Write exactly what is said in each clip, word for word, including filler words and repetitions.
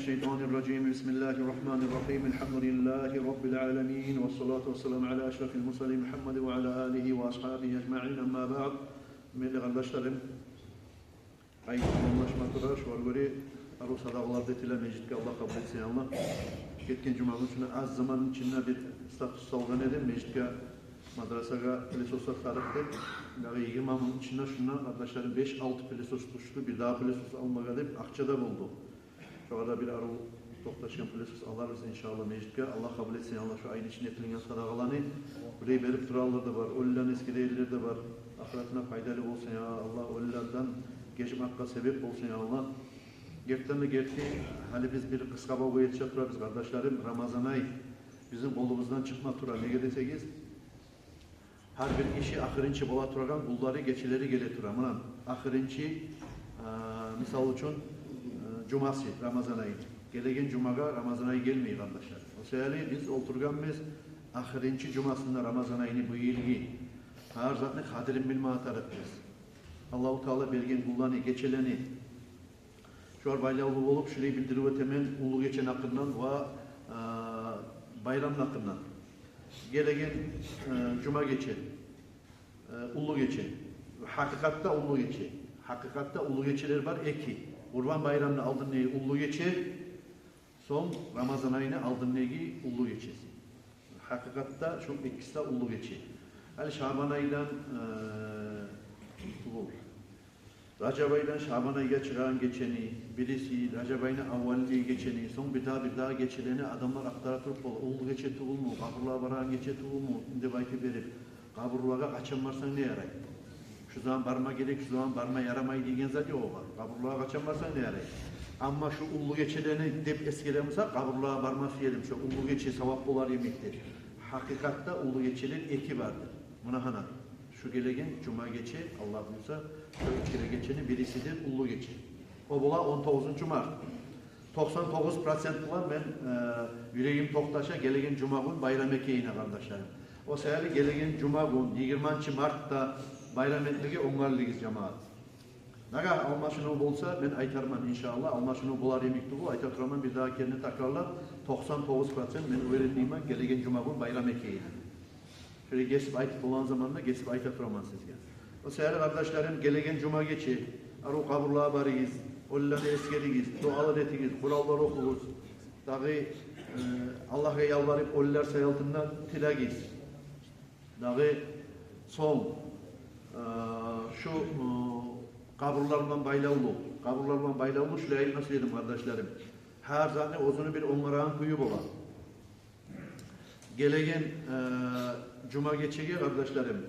الشيطان الرجيم. بسم الله الرحمن الرحيم. الحمد لله رب العالمين، والصلاة والسلام على أشرف المرسلين محمد وعلى آله وأصحابه أجمعين. أما بعد. Гьюрметли къардашларым, айт, имамлашма тура, шолар гёре арив садагъалар да этиле межитге, Аллагь къабул этсин, я Аллагь. Гетген жума гюн шуну аз заманны ичинде бир статус салгъан эдим, межитге, мадрасагъа пылесослар тарыкъ деп. Дагъы йигирма минутну ичинде шунда, къардашларым, беш-алты пылесос тюшдю, бир дагъы пылесос алмагъа деп, акъча да болду. Шогъар да бир арив токъташгъан пылесос аларбыз, иншааллагь, межитге. Аллагь къабул этсин, я Аллагь, шу айны ичинде этилген садагъаланы. Булай берип туралар да бар, оьлюлени эсгерегенлер де бар. Ахыратына пайдалы болсун, я Аллагь, оьлюлерден гечмекге себеп болсун, я Аллагь. Гертиден де герти, гьали биз бир къысгъа бавгъа етише турабыз, къардашларым. Рамазан ай бизин къолубуздан чыкъма тура. Неге десегиз, гьар бир иши ахырынчы бола турагъан гюнлери, гечелери геле тура. Муна ахырынчы, а, мисал учун, а, жумасы Рамазан айны. Гелеген жумагъа Рамазан ай гелмей, къардашлар. О саялы биз олтургъанбыз ахырынчы жумасында Рамазан айны бу йылгъы. Гьар затны къадрин билме тарыкъбыз. Аллагьу Таала берген гюнлени, гечелени. Шогъар байлавлу болуп, шулай билдирип оьтемен уллу гечени гьакъындан ва, а, байрамны гьакъындан. Гелеген, а, жума гече, а, уллу гече. Гьакъыкъатда уллу гече. Гьакъыкъатда уллу гечелер бар эки. Къурбан байрамны алдындагъы уллу гече, сонг Рамазан айны алдындагъы уллу гечеси. Гьакъыкъатда шо экиси де уллу гече. Гьали Шабан айдан, э, тюгюл, Ражаб айдан Шабан айгъа чыгъагъан гечени, бириси, Ражаб айны аввалындагъы гечени, сонг бир дагъы, бир дагъы гечелени адамлар ахтара туруп бола. Уллу гече тюгюлмю, къабурлагъа барагъан гече тюгюлмю деп айтып берип, къабурлагъа къачан барсанг не ярай? Шу заман барма герек, шу заман барма ярамай деген зат ёкъ огъар. Къабурлагъа къачан барсанг не ярай? Амма шу уллу гечелени деп эсгере буса, къабурлагъа барма сюе эдим, шу уллу гече савап болар йимик деп. Гьакъыкъатда уллу гечелер эки бардыр. Муна гьана, шу гелеген жума гече, Аллагь буюрса, шу эки гечени бирисидир уллу гече. О бола он тогъузунчу март. Токъсан тогъуз процент булан мен, э, юрегим токъташа гелеген жума гюн байрам экенине, къардашларым. О саялы гелеген жума гюн, йигирманчы мартда байрам этмеге онгарылыгъыз, жамаат. Нагагь алмашынув болса, мен айтарман, иншааллагь, алмашынув болар йимик тюгюл, айта тураман, бир дагъы керен такрарлап, токъсан тогъуз процент мен уверенныйман гелеген жума гюн байрам экенине. Шолай гесип айтып болагъан заманда гесип айта тураман сизге. О саялы, къардашларым, гелеген жума гече арив къабурлагъа барыгъыз, оьлюлени эсгеригиз, дуалар этигиз, Къуранлар охугъуз. Дагъы, э, Аллагьгъа ялбарып, оьлюлер саялы да тилегиз. Дагъы сонг, э, шу, э, къабурлар булан байлавлу, къабурлар булан байлавлу шулай айтма сюе эдим, къардашларым. Гьар затны оьзюню бир онгарагъан кюю бола. Гелеген, э, жума гечеге, къардашларым,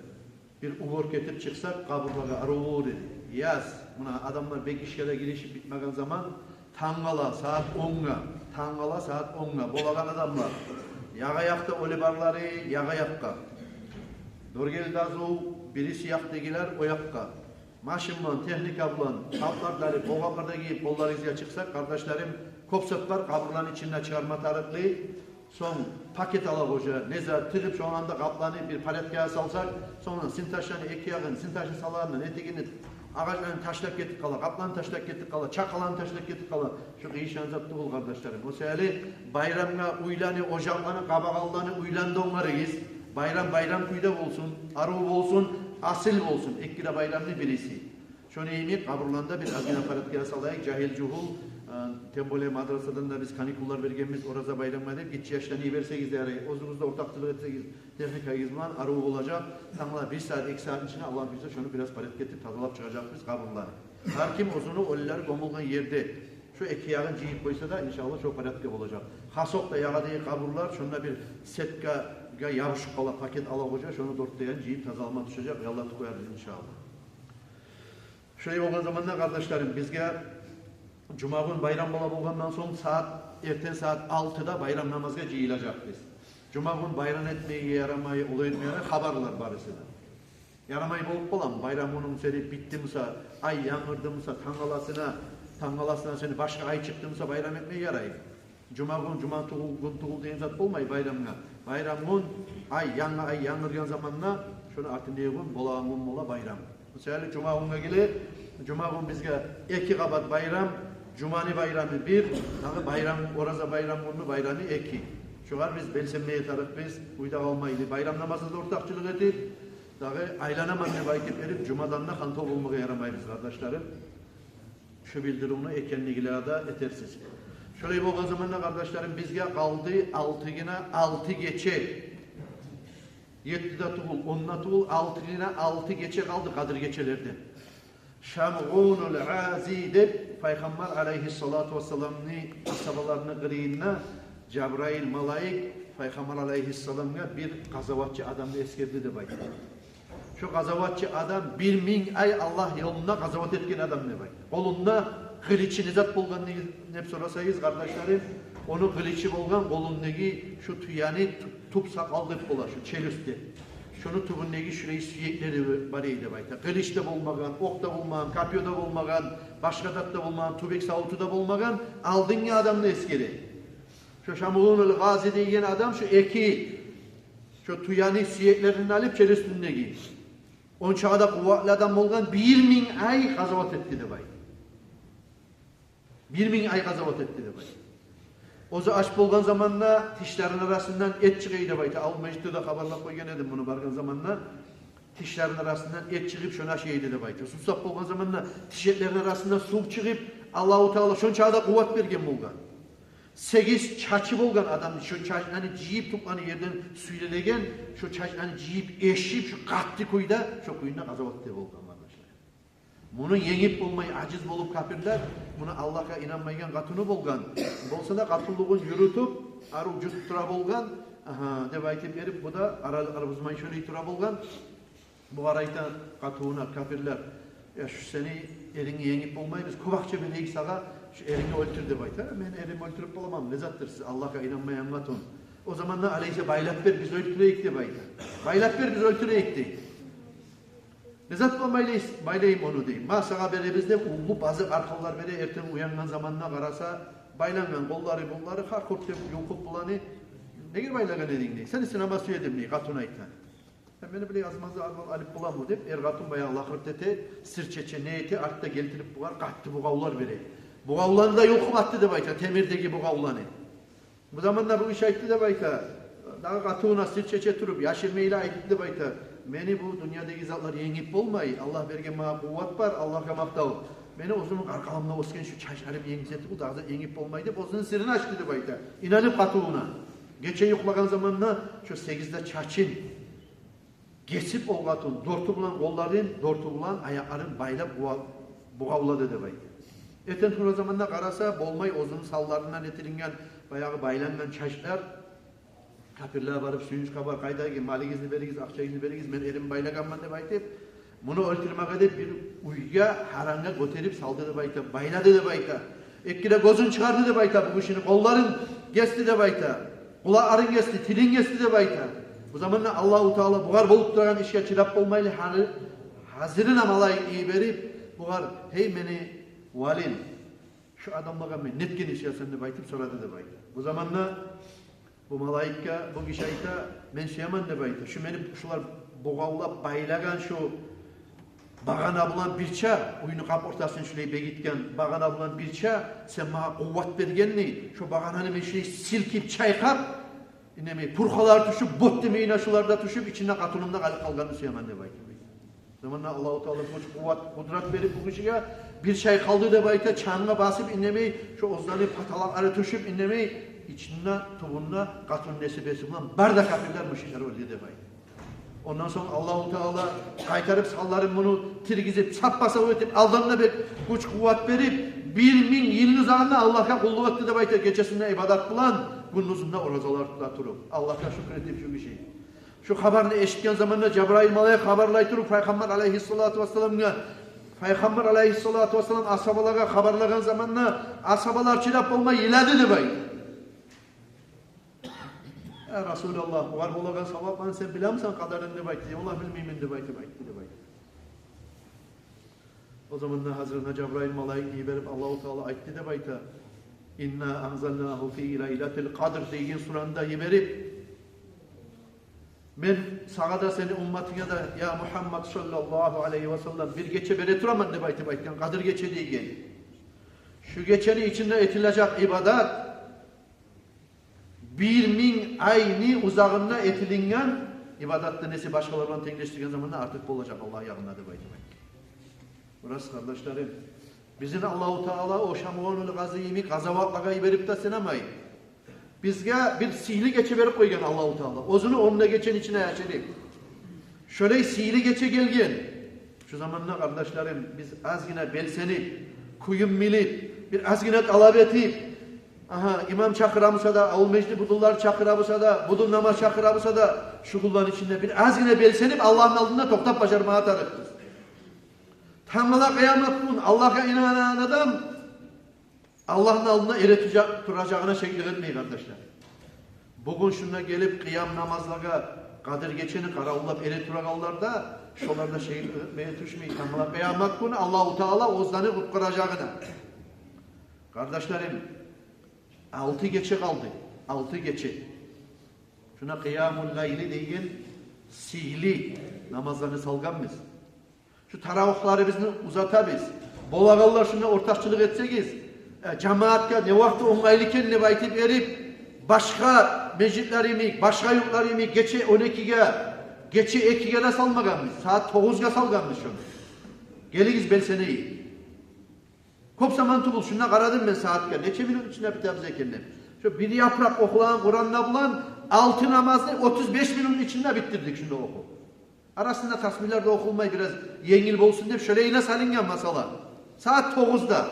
бир уборка этип чыкъсакъ къабурлагъа, арив болур эди. Яз, муна адамлар бек ишге де гиришип битмеген заман, тангала сагьат онгъа, тангала сагьат онгъа болагъан адамлар, ягъа якъда оьлю барлары ягъа якъгъа, доргел дазу, бириси якъдагъылар о якъгъа. Машин булан, техника булан, къаплар дарып, къолгъаплар да гийип, къолларыгъызгъа чыкъсакъ, къардашларым, кёп зат бар къабурланы ичинде чыгъарма тарыкълы. Сонг пакет ала къожа, не зат тыгъып, шондан да къапланы бир порядкагъа салсакъ, сонг синташланы эки ягъын, синташны салагъандан этегини агъачланы ташлап гетип къала, къапланы ташлап гетип къала, чакъаланы ташлап гетип къала. Шу къыйышгъан зат тюгюл, къардашларым. О саялы байрамгъа уьйлени, ожакъланы, къабакъ алданы, уьйлени де онгарыгъыз. Байрам байрам кюйде болсун, арив болсун, асил болсун. Эки де байрамны бириси. Шону йимик къабурланы да бир азгъына порядкагъа салайыкъ, жагьил-жугьул, э, тем более мадрасадан да биз каникуллар бергенбиз, ораза байрамгъа деп, гиччи яшланы йиберсегиз де ярай, оьзюгюз де ортакъчылыкъ этсегиз, техникагъыз булан арив болажакъ. Тангала бир сагьат, эки сагьатны ичинде, Аллагь буюрса, шону бираз порядка этип, тазалап чыгъажакъбыз къабурланы. Гьар ким оьзюню оьлюлери гёмюлген ерде шо эки ягъын жыйып къойса да, иншааллагь, шо порядка болажакъ. Хасокъда ягъадагъы къабурлар, шонда бир сеткагъа ябушуп къала, пакет ала къожа, шону дёрт де янын жыйып тазалама тюшежек, яллатып къоярбыз, иншааллагь. Шолай болгъан заманда, къардашларым, бизге жумагюн байрам бола болгъандан сонг сагьат, эртен сагьат алтыда байрам намазгъа жыйылажакъбыз. Жумагюн байрам этмеге ярамай, олай этмеге ярамай, хабарлар барысы да. Ярамай болуп къаламы? Байрам гюнюнг сени битди буса, ай янгырды буса, тангаласына, тангаласына сени башгъа ай чыкъды буса, байрам этмеге ярай. Жумагюн, жума тюгюл, гюн тюгюл деген зат болмай байрамгъа. Байрам гюн, ай, янгы ай янгыргъан заманда, шону артындагъы гюн болагъан гюн бола байрам. Мисалы, жумагюнге геле, жумагюн бизге эки къабат байрам, Жуманы байрамы бир, дагъы байрам, Ораза байрам гюнню байрамы эки. Шогъар биз белсенмеге тарыкъбыз, уьйде къалмайлы, байрам намазда да ортакъчылыкъ этип, дагъы айланаман деп айтып берип, жумадан да хантав болмагъа ярамайбыз, къардашларым. Шу билдирювню экенлигилеге де этерсиз. Шолай болгъан заманда, къардашларым, бизге къалды алтыгъына алты гече. Етти де тюгюл, он да тюгюл, алтыгъына алты гече къалды Къадир гечелерден. Шамгъунул Гъази деп Пайхаммар алайгьиссалату вассаламны асгьабаларыны къырыйында Жабрайыл малайик Пайхаммар алайгьиссаламгъа бир къазаватчы адамны эсгерди деп айта. Шо къазаватчы адам бир минг ай Аллагь ёлунда къазават этген адам деп айта. Къолунда къылычы не зат болгъан деп сорасагъыз, къардашларым, ону къылычы болгъан, къолундагъы шу тюени тю-, тюп сакъал деп бола, шу челюсть деп. Шону тюбюндеги шулай сюеклери бар эди деп айта. Къылыч да болмагъан, окъ да болмагъан, копьё да болмагъан, башгъа зат да болмагъан, тюбек савуту да болмагъан алдынгъы адамны эсгере. Шо Шамгъунул Гъази деген адам шо эки, шо тюени сюеклерин алып челюстюндеги, ончакъы да къуватлы адам болгъан, бир минг ай къазават этди деп айта. Бир минг ай къазават этди деп айта. Оьзю ач болгъан заманда тишлерини арасындан эт чыгъа эди деп айта. Ал межитде де хабарлап къойгъан эдим муну, баргъан заманда тишлерини арасындан эт чыгъып, шону ашай эди деп айта. Сувсап болгъан заманда тиш этлерини арасындан сув чыгъып, Аллагьу Таала шончакъы да къуват берген болгъан. Сегиз чачы болгъан адам, шо чачланы жыйып, тюклени ерден сюйрелеген, шо чачланы жыйып, эшип, шо къатты кюйде, шо кюйде къазават эте болгъан, къардашлар. Муну енгип болмай, ажиз болуп капирлер, муну Аллагьгъа инанмайгъан къатыны болгъан. Болса да къатынлыгъын юрютюп, арив жутуп тура болгъан. Агьа, деп айтып берип, бу да арал-, арабызмай шолай тура болгъан. Бугъар айта къатынына капирлер: «Я, шу сени эрингни енгип болмайбыз, кёп акъча берейик сагъа, шу эрингни оьлтюр», — деп айта. «Мен эримни оьлтюрюп боламанмы? Не затдыр сиз, Аллагьгъа инанмайгъан къатын?» О заманда: «Алайса, байлап бер, биз оьлтюрейик», — деп айта. «Байлап бер, биз оьлтюрейик», — дей. «Не зат булан байлайс-, байлайым ону?» — дей. «Ма сагъа беребиз», — деп, уллу базыкъ арканлар бере. Эртен уянгъан заманда къараса, байлангъан къоллары-муллары, харкъ-хуркъ деп юлкъуп буланы. «Неге байлагъан эдинг?» — дей. «Сени сынама сюе эдим», — дей, къатын айта. «Э, мени булай аз-маз алып боламы?» — деп, эр-къатын баягъы лакъырт эте, сыр чече, не эте, артда гелтирип бугъар къатты бугъавлар бере. Бугъавланы да юлкъуп атды деп айта, темирдеги бугъавланы. Бу заманда бу гиши айтды деп айта, дагъы къатынына сыр чече туруп, яшырмайлы айтды деп айта: «Мени бу дюньядагъы затлар енгип болмай, Аллагь берген магъа къуват бар, Аллагьгъа макътав. Мени оьзюмню къаркъараларымда оьсген шу чачларым енгисе тюгюл, дагъы зат енгип болмай», — деп оьзюню сырын ачды деп айта. Инанып къатынына. Гече юхлагъан заманда шо сегиз де чачын гесип, о къатын дёртю булан къолларын, дёртю булан аякъларын байлап бугъа-, бугъавлады деп айта. Эртен тургъан заманда къараса, болмай, оьзюню санларындан этилинген баягъы байлангъан чачлар. Капирлер барып сююнч хабар: «Къайдагъы, малыгъызны беригиз, акъчагъызны беригиз, мен эримни байлагъанман», — деп айтып, муну оьлтюрмеге деп бир уьйге, гьарангъа гётерип салды деп айта, байлады деп айта. Эки де гёзюн чыгъарды деп айта, бу гишини къолларын гесди деп айта, къулакъларын гесди, тилин гесди деп айта. Бу заманда Аллагьу Таала бугъар болуп турагъан ишге чыдап болмайлы, гьали, гьазирине малайик йиберип, бугъар: «Гьей мени валим, шу адамлагъа мен нетгенни сюесен?» — деп айтып сорады деп айта. Бу заманда бу малайикге бу гиши айта: «Мен сюемен, — деп айта, — шу мени шулар бугъавлап байлагъан шу багъана булан бирче, уьйню къап ортасын шулай бегитген багъана булан бирче сен магъа къуват бергенни, шу багъананы мен шулай силкип, чайкъап, инемей, пурхалар тюшюп, бот демейине шулар да тюшюп, ичинде къатыным да къалып къалгъанны сюемен», — деп айта. Заманда Аллагьу Таала гюч, къуват, къудрат берип бу гишиге, бир чайкъалды деп айта, чангъа басып, инемей, шу оьзлени паталакълары тюшюп, инемей, ичинде, тюбюнде къатын несибеси булан бары да капирлер мушриклер оьлдю деп айта. Ондан сонг Аллагьу Таала къайтарып санларын муну тиргизип, сап-сав этип, алдан да бек гюч-къуват берип, бир минг йылны узагъында Аллагьгъа къуллукъ этди деп айта, гечесинде ибадат булан, гюндюзюнде оразалар тута туруп, Аллагьгъа шюкюр этип шу гиши. Шу хабарны эшитген заманда Жабрайыл малайик хабарлай туруп Пайхаммар алайгьиссалату вассаламгъа, Пайхаммар алайгьиссалату вассалам асгьабалагъа хабарлагъан заманда, асгьабалар чыдап болмай йылады деп айта. «Я Расулаллагь, бугъар болагъан савапланы сен билемисен къадарин?» — деп айтды. «Валлагь, билмеймен», — деп айтып айтды деп айта. О заманда гьазирине Жабрайыл малайикни йиберип, Аллагьу Таала айтды деп айта: «Инна анзалнагьу фи лайлатил къадр» деген сураны да йиберип, «Мен сагъа да, сени умматынга да, я Мугьаммад саллаллагьу алайгьи ва саллам, бир гече бере тураман», — деп айтып айтгъан, Къадир гече деген. Шу Шу гечени ичинде этилежек ибадат бир минг айны узагъында этилинген ибадатдан эсе башгъалар булан тенглешдирген заманда артыкъ болажакъ Аллагь ягъында деп айтып айтды. Бурасы, къардашларым, бизин Аллагьу Таала о Шамгъанул Гъази йимик къазаватлагъа йиберип де сынамай, бизге бир сыйлы гече берип къойгъан Аллагьу Таала. Оьзюню он да гечени ичине яшырып. Шолай сыйлы гече гелген. Шу заманда, къардашларым, биз азгъына белсенип, кююн билип, бир азгъына талап этип, агьа, имам чакъыра буса да, авул межитни будунлар чакъыра буса да, будун намаз чакъыра буса да, шу гюнлени ичинде бир азгъына белсенип, Аллагьны алдында токътап бажармагъа тарыкъбыз. Тангала къыямат гюн Аллагьгъа инанагъан адам Аллагьны алдында эретура-, туражагъына шеклик этмей, къардашлар. Бугюн шунда гелип къыям намазлагъа, Къадир гечени къаравуллап эретурагъанлар да, шолар да шеклик этмеге тюшмей, тангала къыямат гюню Аллагьу Таала оьзлени къутгъаражагъына. Къардашларым, алты гече къалды, алты гече. Шуна къыямул лайли деген сыйлы намазланы салгъанбыз. Шу таравигьлерибизни узатабыз. Болагъанлар шунда ортакъчылыкъ этсегиз, э, жамаатгъа не вакъти онгайлы экен деп айтып берип, башгъа межитлер йимик, башгъа юртлар йимик гече он экиге, гече экиге де салмагъанбыз, сагьат тогъузгъа салгъанбыз шуну. Гелигиз, белсенейик. Кёп заман тюгюл шунда къарадым мен сагьатгъа, нече минут ичинде битебиз экен деп. Шу бир япыракъ охулагъан Къуранда булан алты намазны отуз беш минут ичинде битдирдик шунда охуп. Арасында тасбигьлер де охулмай, бираз енгил болсун деп, шолайына салынгъан масъала. Сагьат тогъузда.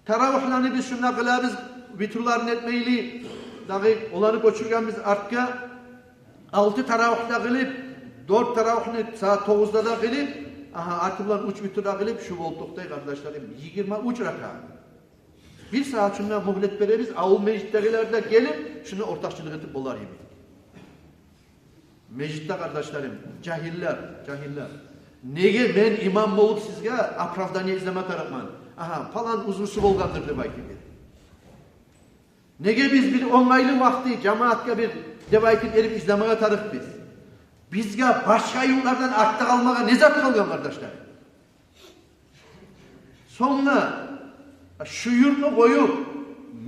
Таравигьлени биз шунда къылабыз, витрлерин этмейли, дагъы оланы гёчюргенбиз артгъа. Алты таравигь де къылып, дёрт таравигьни сагьат тогъузда да къылып, агьа, арты булан уьч витр де къылып, шу болуп токътай, къардашларым, йигирма уьч ракаат. Бир сагьат шунда мюгьлет беребиз, авул межитдегилер де гелип, шунда ортакъчылыкъ этип болар йимик. Межитде, къардашларым, жагьиллер, жагьиллер. Неге мен имам болуп сизге оправдание излеме тарыкъман? Агьа, палан узрусу болгъандыр деп айтып бир. Неге биз бир онгайлы вакъти жамаатгъа бир деп айтып берип излемеге тарыкъбыз? Бизге башгъа юртлардан артда къалмагъа не зат къалгъан, къардашлар? Сонг да шу юртну къоюп,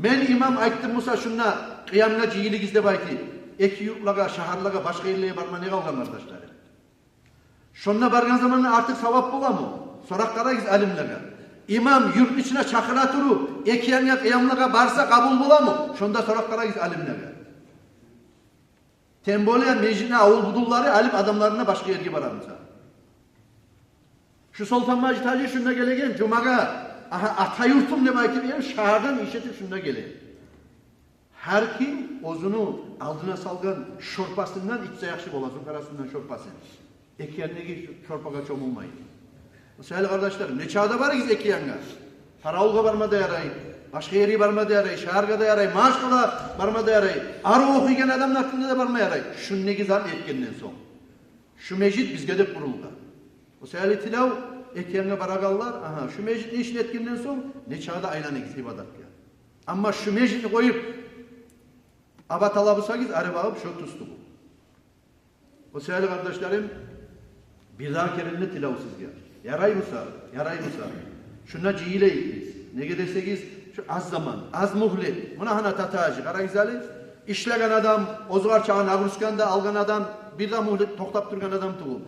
мен имам айтдым буса, шунда къыямгъа жыйылыгъыз деп айтып, эки юртлагъа, шагьарлагъа, башгъа ерлеге барма не къалгъан, къардашлар? Шонда баргъан заманда артыкъ савап боламы? Сорап къарагъыз алимлеге. Имам юртну ичине чакъыра туруп, эки янгъа къыямлагъа барса, къабул боламы? Шонда сорап къарагъыз алимлеге. Тем более межитни авул будунлары алып адамларын башгъа ерге бара буса. Шу Солтанмажит гьажи шунда гелеген жумагъа, агьа, ата юртум деп айтып, эр шагьардан иш этип шунда геле. Гьар ким оьзюню алдына салгъан шорпасындан ичсе яхшы бола, зукъарасындан шорпасын. Эки яндагъы шорпагъа чомулмай. О саялы, къардашлар, нечакъы да барыгъыз эки янгъа. Таравулгъа барма да ярай, башгъа ерге барма да ярай, шагьаргъа да ярай, машгъала барма да ярай. Арив охуйгъан адамны артында да барма ярай. Шундагъы зат этгенден сонг. Шу межит бизге деп къурулгъан. О саялы тилев, эки янгъа барагъанлар, агьа, шу межитни ишин этгенден сонг, нечакъы да айланыгъыз ибадатгъа. Амма шу межитни къоюп, абат ала бусагъыз, ари багъып, шо тюз тюгюл. О саялы, къардашларым, бир дагъы керен де тилев сизге. Ярай буса, ярай буса, шунда жыйылайыкъ биз. Неге десегиз, шу аз заман, аз мюгьлет. Муна гьана татажи, къарагъыз гьали, ишлеген адам, оьзюгер чакъы нагрузканы да алгъан адам, бир де мюгьлет токътап тургъан адам тюгюл.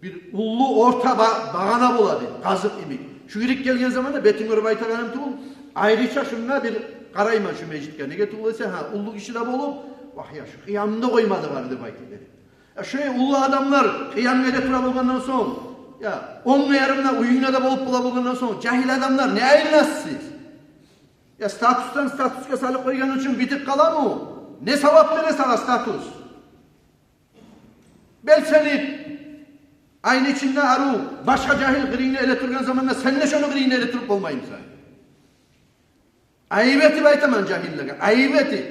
Бир уллу орта ба-, багъана бола бир, къазыкъ йимик. Шу йирип гелген заманда бетин гёрюп айтагъаным тюгюл, айрыча шунда бир къарайман шу межитге. Неге тюгюл эсе, гьа, уллу гиши де болуп, вагь я, шу къыямны да къоймады гьали деп айтып берип. Я, шулай уллу адамлар къыямгъа эретура болгъандан сонг, я, онг да ярымда уьюнгде де болуп бола болгъандан сонг, жагьил адамлар, не айланасыз сиз? Я, статусдан статусгъа салып къойгъан учун битип къаламы? Не савап бере сагъа статус? Белсенип, айны ичинде арив, башгъа жагьил къырыйынгда эретургъан заманда сен де шону къырыйынгда эретуруп болмаймысан? Айып этип айтаман жагьиллеге, айып этип.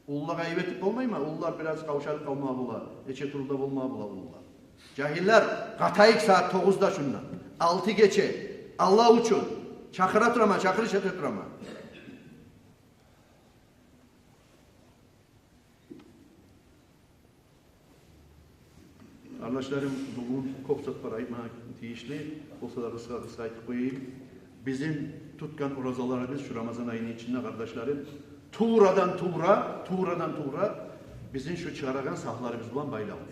Уллулагъа айып этип болмайман, уллулар бираз къавшалып къалма бола, нече турда болма бола уллулар. Жагьиллер, къатайыкъ сагьат тогъузда шунда. Алты гече, Аллагь учун, чакъыра тураман, чакъырыш эте тураман. Къардашларым, бугюн кёп зат бар айтмагъа тийишли. Болса да къысгъа-къысгъа айтып къояйым. Бизин Тутгъан оразаларыбыз шу Рамазан айны ичинде, къардашларым, туврадан-тувра, туврадан-тувра бизин шу чыгъарагъан сагьларыбыз булан байлавлу.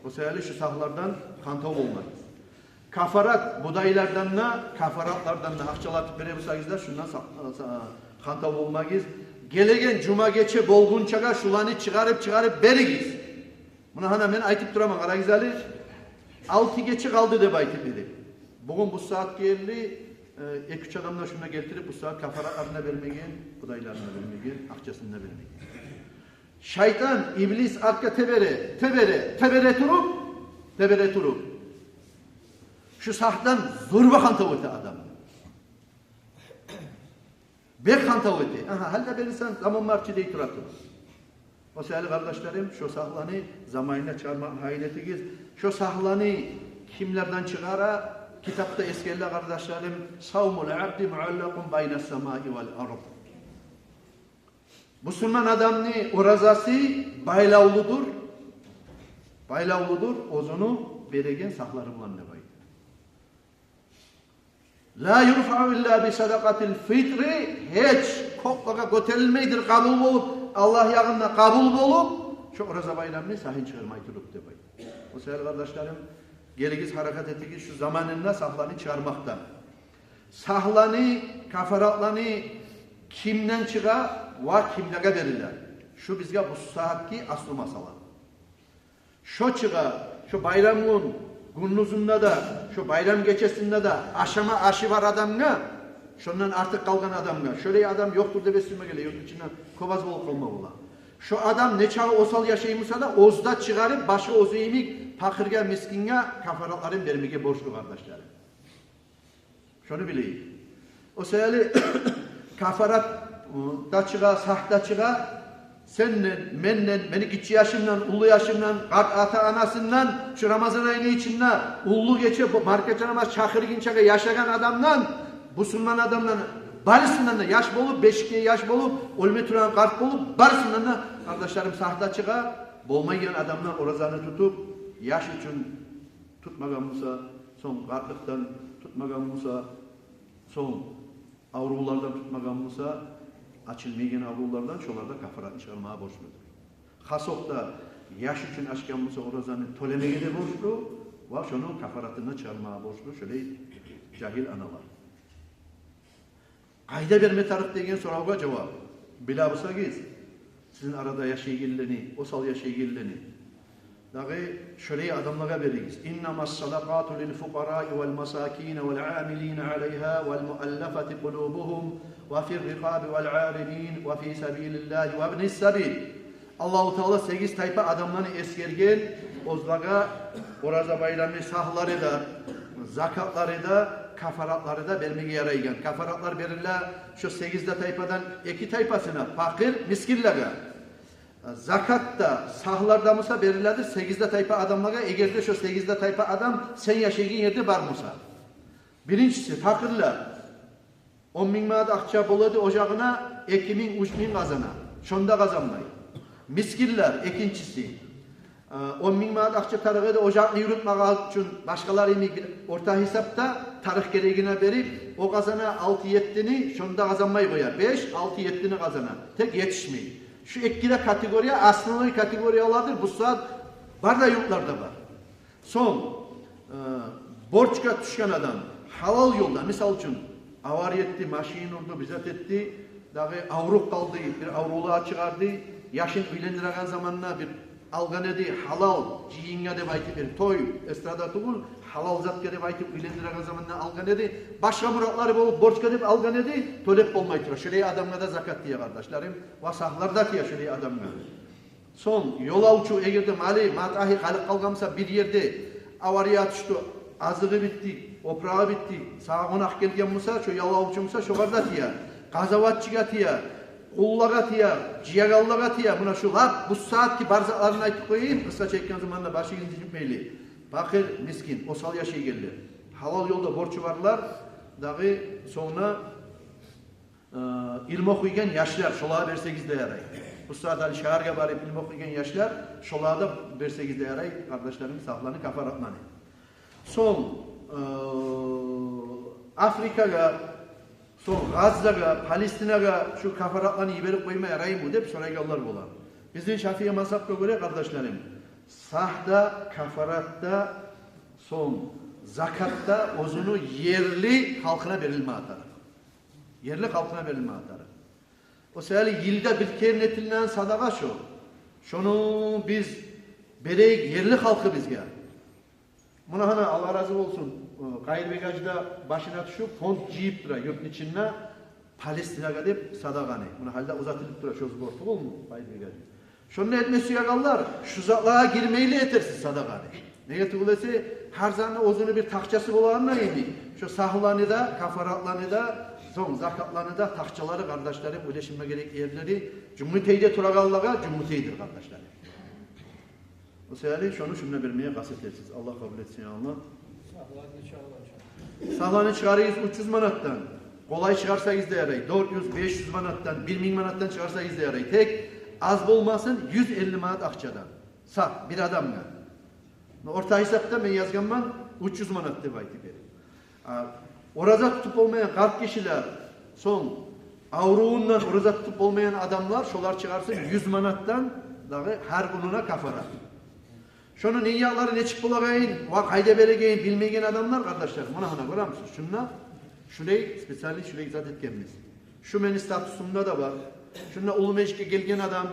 О саялы шу сагьлардан хантав болмагъыз. Кафарат будайлардан да, кафаратлардан да акъчалатып бере бусагъыз да, шундан са-, са-, хантав болмагъыз. Гелеген жума гече болгъунчагъа шуланы чыгъарып-чыгъарып беригиз. Муна гьана мен айтып тураман, къарагъыз гьали. Алты гече къалды деп айтып эдик. Бугюн бу сагьат гелди, э, эки-уьч адам да шунда гелтирип, бу сагьат кафаратларын да бермеген, будайларын да бермеген, акъчасын да бермеген. Шайтан, иблис артгъа тебере, тебере, тебере туруп, тебере туруп, шу сагьдан зурба хантав эте адамны. Бек хантав эте. Агьа, гьали де берсенг заман бар чы дей тура туруп. О саялы, къардашларым, шо сагьланы заманында чыгъармакъ гьайын этигиз. Шо сагьланы кимлерден чыгъара? Китапда эсгериле, къардашларым, савмул абди муаллакъун байна самаи вал ард. Бусурман адамны оразасы байлавлудур, байлавлудур оьзюню береген сагьлары булан деп айта. Ла юрфау илла би садакъатил фитри, гьеч кёклеге гётерилмейдир къабул болуп Аллагь ягъында, къабул болуп, шо ораза байрамны сагьын чыгъармай туруп деп айта. О саялы, къардашларым, гелигиз, гьаракат этигиз шу заманында сагьланы чыгъармакъда. Сагьланы, кафаратланы кимден чыгъа ва кимлеге бериле? Шу бизге бу сагьатгъы аслу масъала. Шо чыгъа, шо байрам гюн гюндюзюнде де, шо байрам гечесинде де ашама ашы бар адамгъа, шондан артыкъ къалгъан адамгъа, шолай адам ёкъдур деп эсиме геле, ёкъ, ичинде кёп аз болуп къалма бола. Шо адам нечакъы осал яшай буса да, оьзю де чыгъарып, башы оьзю йимик пакъыргъа, мискинге кафаратларын бермеге борчлу, къардашларым. Шону билейик. О саялы кафарат, ы, да чыгъа, сагь да чыгъа, сенден, менден, мени гиччи яшымдан, уллу яшымдан, къарт ата-анасындан, шу Рамазан айны ичинде уллу гече, бу маркача намаз чакъыргъынчагъа яшагъан адамдан, бусурман адамдан, барысындан да, яш болуп, бешикге яш болуп, оьлме турагъан къарт болуп, барысындан да, къардашларым, сагь да чыгъа, болмайгъан адамдан оразаны тутуп, яш учун тутмагъан буса, сонг къартлыкъдан тутмагъан буса, сонг аврувлардан тутмагъан буса, ачылмайгъан аврувлардан, шолар да кафаратын чыгъармагъа борчлудур. Хасокъда яш учун ачгъан буса оразаны, тёлемеге де борчлу, ва шону кафаратын да чыгъармагъа борчлу шолай жагьил аналар. Къайда берме тарыкъ деген соравгъа жавап. Биле бусагъыз, сизин арада яшайгъанланы, осал яшайгъанланы, дагъы шолай адамлагъа беригиз. Иннамас садакъату лил фукъараи вал масакини вал амилина алайгьа вал муаллафати къулубугьум ва фир рикъаби вал гъаримин ва фи сабилиллагьи ва ибнис сабил. Аллагьу Таала сегиз тайпа адамланы эсгерген, оьзлеге ораза байрамны сагьлары да, закатлары да, кафаратлары да бермеге ярайгъан. Кафаратлар бериле шо сегиз де тайпадан эки тайпасына, пакъыр, мискинлеге. Закат да, сагьлар да буса бериледир сегиз де тайпа адамлагъа, эгер де шо сегиз де тайпа адам сен яшайгъан ерде бар буса. Биринчиси, пакъырлар. Он минг манат акъча бола эди ожагъына, эки минг, уьч минг къазана. Шонда къазанмай. Мискинлер, экинчиси. Э, он минг манат акъча тарыкъ эди ожакъны юрютмеге учун, башгъалар йимик бир орта гьисапда тарыкъ герегине берип, о къазана алты-еттини, шонда къазанмай къоя. Беш, алты-еттини къазана. Тек етишмей. Шу эки де категория, основной категорияладыр, бу сагьат бар да юртларда бар. Сонг, э, борчгъа тюшген адам, гьалал ёлда, мисал учун, авария этди, машин урду, бир зат этди, дагъы авруп къалды, бир аврувлугъа чыгъарды, яшын уьйлендиреген заманда бир алгъан эди, гьалал жыйынгъа деп айтып, бир той, эстрада тюгюл, гьалал затгъа деп айтып уьйлендиреген заманда алгъан эди, башгъа муратлары болуп, борчгъа деп алгъан эди, тёлеп болмай тура. Шолай адамгъа да закат тие, къардашларым, ва сагьлар да тие шолай адамгъа. Сонг ёлавчу, эгер де малы, матагьы къалып къалгъан буса бир ерде, авария тюшдю, азыгъы битди, опурагъы битди, сагъа къонакъ гелген буса, шо ёлавчу буса, шогъар да тие, къазаватчыгъа тие, къуллагъа тие, жыягъанлагъа тие. Муна шу лап бу сагьатгъы бар затларын айтып къояйым, къысгъача айтгъан заманда башыгъызны жибмейли. Пакъыр, мискин, осал яшайгъанлар, гьалал ёлда борчу барлар, дагъы сонг да Э, илму охуйгъан яшлар, шолагъа берсегиз де ярай. Бу сагьат гьали шагьаргъа барып илму охуйгъан яшлар, шолагъа да берсегиз де ярай, къардашларым, сагьланы, кафаратланы. Сонг, э, Африкагъа, Сонг Гъаззагъа, Палестинагъа шу кафаратланы йиберип къойма ярайму деп сорайгъанлар бола. Бизин Шафии мазгьапгъа гёре, къардашларым, сагь да, кафарат да, сонг закат да оьзюню ерли халкъына берилме тарыкъ. Ерли халкъына берилме тарыкъ. О саялы йылда бир керен этилинеген садагъа шо. Шону биз берейик ерли халкъыбызгъа. Муна гьана, Аллагь рази болсун, э, Къайырбек гьажи де башына тюшюп, фонд жыйып тура юртну ичинде Палестинагъа деп садагъаны. Муна гьали де узатылып тура шо сбор, тюгюлмю, Къайырбек гьажи? Шону этме сюегенлер, шу затлагъа гирмейли этерсиз садагъаны. Неге тюгюл эсе, гьар затны оьзюню бир такъчасы болагъанда эди. Шо сагьланы да, кафаратланы да, сонг закатланы да такъчалары, къардашларым, уьлешинме герек ерлери, жюнгютейде турагъанлагъа жюнгютейдир, къардашларым. О саялы шону шунда бермеге къаст этерсиз. Аллагь къабул этсин, я Аллагь. Сагьланы чыгъарыгъыз уьч юз манатдан. Къолай чыгъарсагъыз да ярай. Дёрт юз, беш юз манатдан, бир минг манатдан чыгъарсагъыз да ярай. Тек аз болмасын, юз элли манат акъчадан. Сагь бир адамгъа. Но орта гьисапда мен язгъанман уьч юз манат деп айтып берип. А, ораза тутуп болмайгъан къарт гишилер, сонг аврувундан ораза тутуп болмайгъан адамлар, шолар чыгъарсын юз манатдан дагъы гьар гюнюне кафарат. Шону ниятлары нечик болагъанын ва къайда берегенин билмейген адамлар, къардашлар, муна гьана, гёремисиз? Шунда шулай специальный шулай зат этгенбиз. Шу мени статусумда да бар. Шунда уллу межитге гелген адам,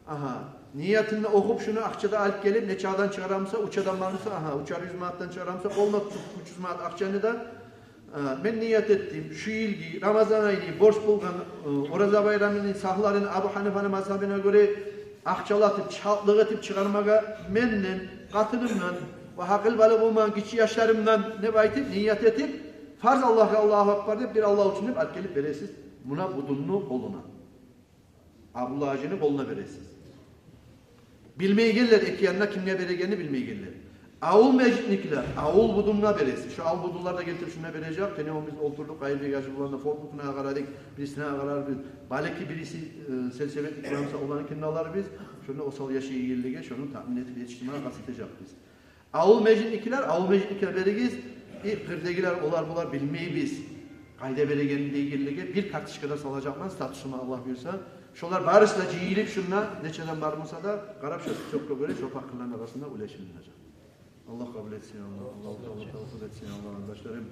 агьа, ниятын да охуп, шуну акъча да алып гелип, нече адам чыгъара буса, уьч адам бар буса, агьа, уьчер юз манатдан чыгъара буса, къолуна тутуп уьч юз манат акъчаны да, э, мен ният этдим, шу йылгъы Рамазан айны борч болгъан, э, Ораза байрамыны сагьларын Абу Гьанифаны мазгьабына гёре акъчалатып, чалтлыкъ этип чыгъармагъа менден, къатынымдан ва гьакъыл-балыкъ болмагъан гиччи яшларымдан деп айтып, ният этип, фарз Аллагьгъа, Аллагьу акбар деп, бир Аллагь учун деп алып гелип бересиз муна Будунну къолуна. Абдулла гьажини къолуна бересиз. Билмейгенлер, эки янына кимге берегенни билмейгенлер. Авул межитникилер, авул Будунна бересиз. Шу авул Будунлар да гелтирип шунда бережек. Тюнегюн биз олтурдукъ, Къайырбек гьажи булан да, фонд бутуна къарадыкъ, бирисине къарарбыз. Балики бириси, э, сельсоветник болса, оланы кимни аларбыз? Шунда осал яшайгъанлагъа шону таъмин этип етишдирмеге къаст этежекбиз. Авул межитникилер, авул межитникилер беригиз. И къырдагъылар, олар, булар билмейбиз. Къайда берегенин дейгенлеге бир карточкада салажакъман, статусума, Аллагь буюрса. Шолар барысы да жыйылып шунда, нече адам бар буса да, къарап, шо списокгъа гёре шо пакъырланы арасында уьлешилинежек. Аллагь къабул этсин, Аллагь. Аллагьу Таала тавфикъ этсин, Аллагь, къардашларым.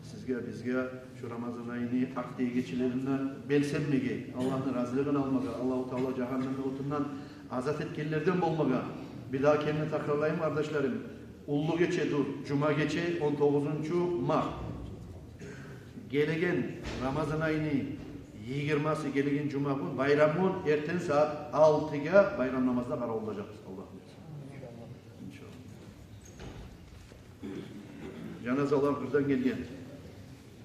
Сизге, бизге шу Рамазан айны акъ дей гечелеринден белсенмеге, Аллагьны разилигин алмагъа, Аллагьу Таала жагьаннемни отундан азат этгенлерден болмагъа. Бир дагъы керен такрарлайым, къардашларым. Уллу гечедир, жума гече, он тогъузунчу март. Гелеген Рамазан айны йигирмасы, гелеген жума гюн, байрам гюн, эртен сагьат алтыгъа байрам намазда къаршылажакъбыз, Аллагь буюрса. Иншаллагь. Жаназалар къырдан гелген.